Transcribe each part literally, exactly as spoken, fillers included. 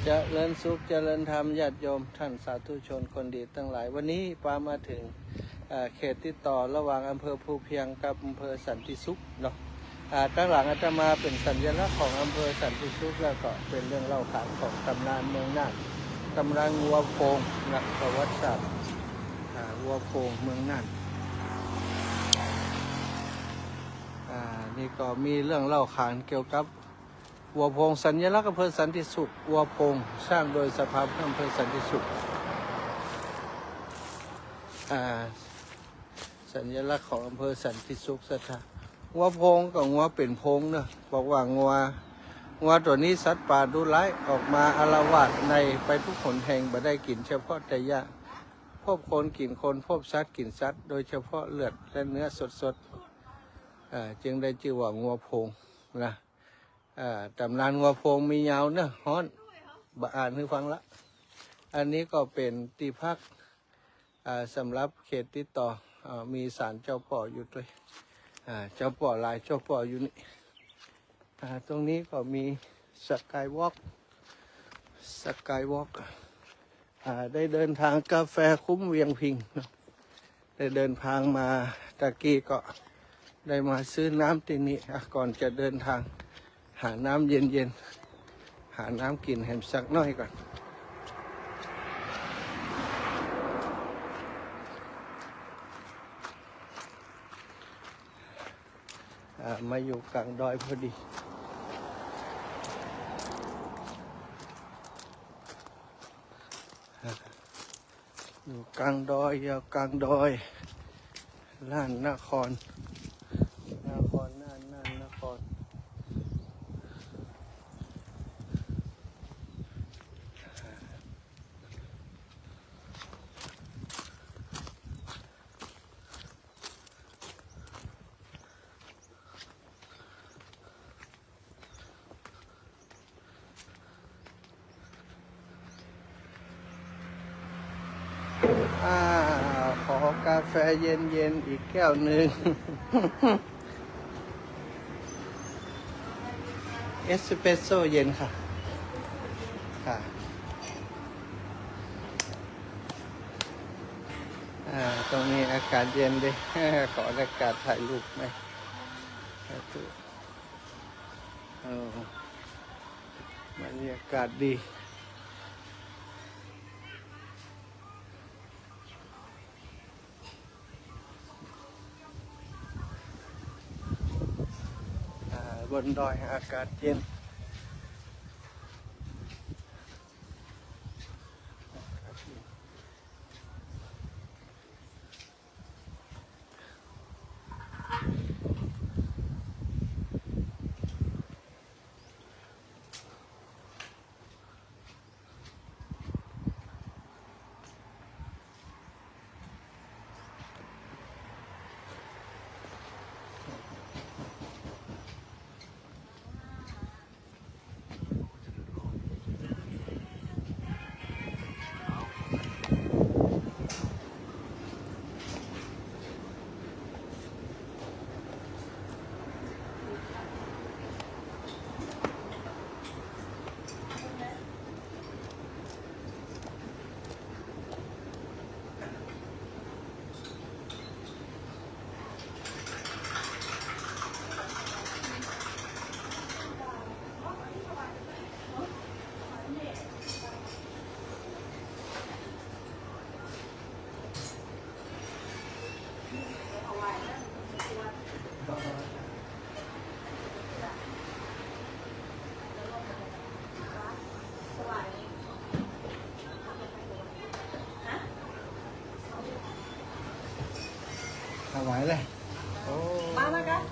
เจริญสุข เจริญธรรม ญาติโยมท่านสาธุชนคนดีตังหลาย วันนี้ปามาเถิง เอ่อ เขตติดต่อระหว่างอำเภอภูเพียงกับอำเภอสันติสุขเนาะ อ่า ตังหลังอาตมาเป๋นสัญลักษณ์ของอำเภอสันติสุข แล้วก็เป๋นเรื่องเล่าขานของต๋ำนานเมืองน่าน ต๋ำนานงัวโพงนะ ประวัติศาสตร์ อ่า งัวโพงเมืองน่าน อ่า นี่ก็มีเรื่องเล่าขานเกี่ยวกับ วัวโพง สัญลักษณ์อำเภอสันติสุข วัวโพง สร้างโดยสภาพัฒน์อำเภอสันติสุข อ่า สัญลักษณ์ของอำเภอสันติสุขศรัทธา งัวโพงก็งัวเป๋นโพงเนาะ บอกว่างัว งัวตั๋วนี้สัตว์ป่าดุร้าย ออกมาอาละวาดในไปทุกหนแห่ง บ่ได้กิ๋นเฉพาะแต่หญ้า พบคนกิ๋นคน พบสัตว์กิ๋นสัตว์ โดยเฉพาะเลือดและเนื้อสดๆ อ่า จึงได้จื้อว่างัวโพงนะ อ่า ต๋ำนานงัวโพงมียาวเนาะ ฮ้อน บ่อ่านหื้อฟังละ อันนี้ก็เป๋นตี้พัก อ่า สำหรับเขตติดต่อ อ่า มีศาลเจ้าป้ออยู่ตวย อ่า เจ้าป้อหลายเจ้าป้ออยู่นี่ อ่า ตรงนี้ก็มีสกายวอล์ก สกายวอล์ก อ่า ได้เดินทางกาแฟคุ้มเวียงพิงเนาะ ได้เดินทางมาตะกี้ก็ได้มาซื้อน้ำตี้นี่ อ่ะ ก่อนจะเดินทาง หาน้ำเย็นๆ หาน้ำกิ๋นแหมสักหน้อยก่อน อ่า มาอยู่กลางดอยพอดี อยู่กลางดอย อยู่กลางดอย น่านนคร นครน่าน น่านนคร อ่า ขอกาแฟเย็นๆ อีกแก้วหนึ่ง เอสเปรสโซ่เย็นค่ะ ค่ะ อ่า ตรงนี้อากาศเย็นดี ขออากาศถ่ายรูปหน่อย สาธุ เออ บรรยากาศดี อ่า บนดอยอากาศเย็น ถวายเลย โอ้ มามากัน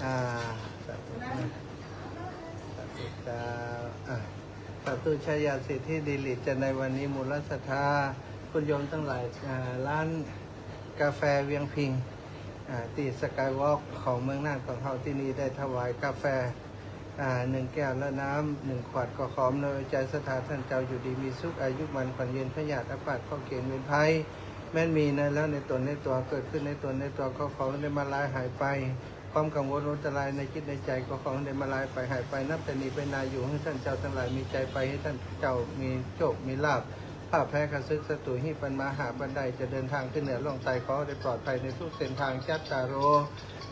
อ่า สาธุนะ สาธุเจ้า อ่ะ สาธุ ชายาสิทธิ ดิริ จะในวันนี้ มูลศรัทธา คุณโยมตังหลาย อ่า ร้านกาแฟเวียงพิง อ่า ตี้สกายวอล์กของเมืองน่านของเฮาตี้นี่ ได้ถวายกาแฟ อ่า หนึ่งแก้วและน้ำหนึ่งขวด ก็ขออำนวยอวยใจ๋ศรัทธาต้านเจ้าอยู่ดีมีสุข อายุหมั้นขวัญยืน พยาธิอาพาธเคราะห์เข็ญเวรภัย แม้นมีในแล้วในต๋นในตั๋ว เกิดขึ้นในต๋นในตั๋ว ก็ขอหื้อได้มาลายหายไป ความกังวลอันตรายในจิตในใจ๋ ก็ขอหื้อได้มาลายไปหายไป นับแต่นี้ไปหน้า อยู่หื้อต้านเจ้าตังหลายมีใจ๋ไป หื้อต้านเจ้ามีโชคมีลาภ พ่ายแพ้ข้าศึกศัตรู หิ้วปันมาหาปันได้ จะเดินตางขึ้นเหนือล่องใต้ ขอได้ปลอดภัยในทุกเส้นตาง จัตตาโร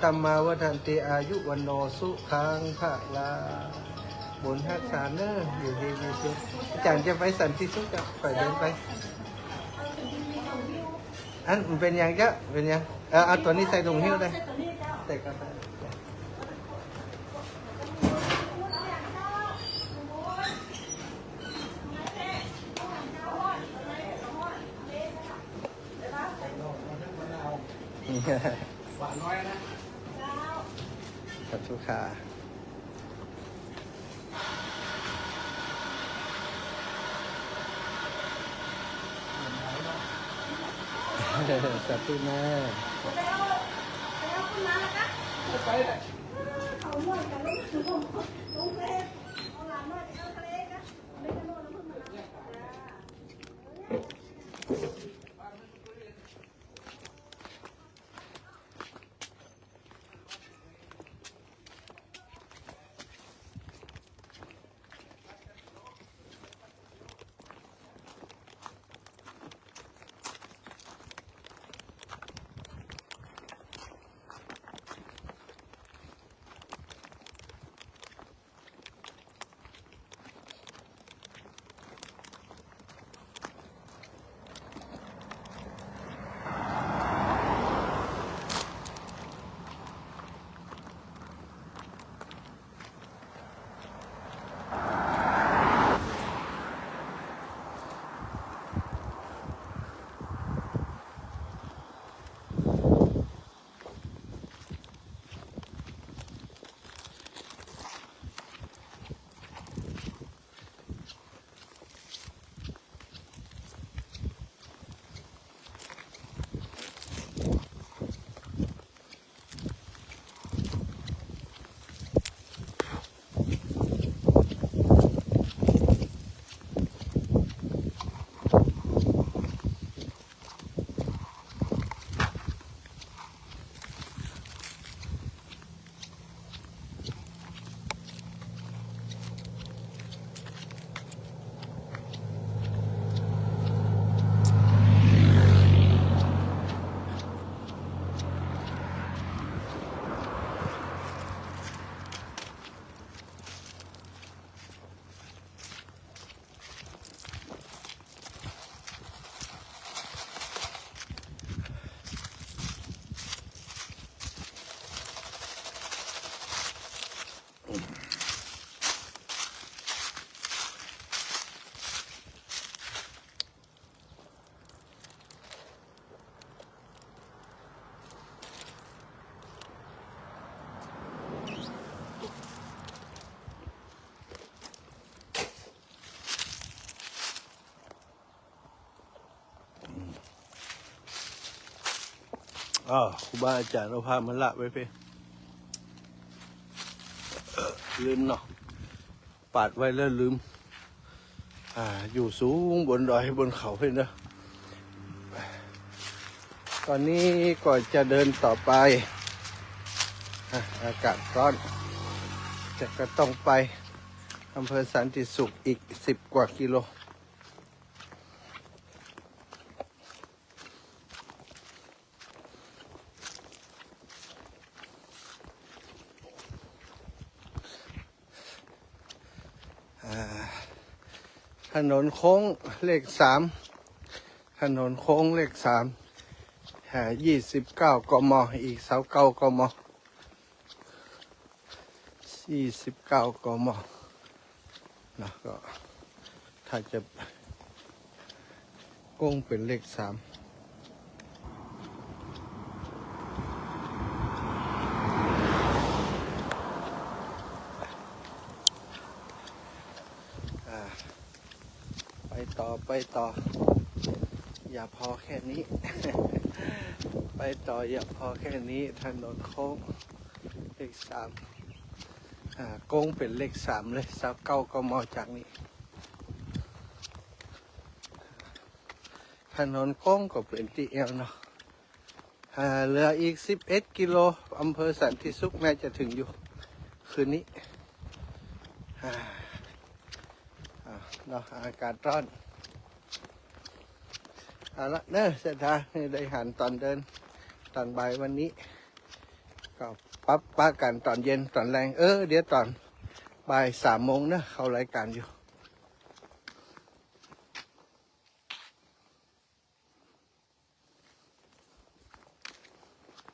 ธัมมา วัฑฒันติ อายุ วัณโณ สุขัง พะลัง บุญฮักษาเน่อ อยู่ดีมีสุข อาจ๋ารย์จะไปสันติสุข จะไปเดินไป อันมันเป๋นหยังเจ้า เป๋นหยัง เออ เอาตั๋วนี้ใส่ถุงหิ้วได้ ใส่กระเป๋า สาธุค่ะ สาธุแม่ อ้าว ครูบาอาจ๋ารย์เอาผ้ามาละไว้เพ่ ลืมเนาะ ปาดไว้แล้วลืม อ่า อยู่สูงบนดอยบนเขาเพ่เนาะ ต๋อนนี้ก็จะเดินต่อไป อ่ะ อากาศฮ้อน จะก็ต้องไปอำเภอสันติสุขอีกสิบกว่ากิโล อ่า ถนนโค้งเลขสาม ถนนโค้งเลขสาม อ่า ยี่สิบเก้า กม. อีกซาวเก้า กม. ยี่สิบเก้า กม. นะ ก็ถ้าจะโค้งเป๋นเลขสาม อ่า ไปต่อ ไปต่อ อย่าพอแค่นี้ ไปต่อ อย่าพอแค่นี้ ถนนโค้งเลขสาม อ่า โค้งเป๋นเลขสามเลย ซาวเก้า กม. จากนี้ ค ถนนโค้งก็เป๋นตี้แอ่วเนาะ อ่า เหลืออีกสิบเอ็ดกิโล อำเภอสันติสุขน่าจะถึงอยู่ คืนนี้ อ่า อ่า เนาะ อากาศฮ้อน เอาละเนาะ เศรษฐา นี่ได้หันต๋อนเดิน ต๋อนบ่ายวันนี้ ก็ปะ ปะกั๋นต๋อนเย็น ต๋อนแลง เออ เดี๋ยวต๋อนบ่ายสามโมงเนาะ เข้ารายก๋านอยู่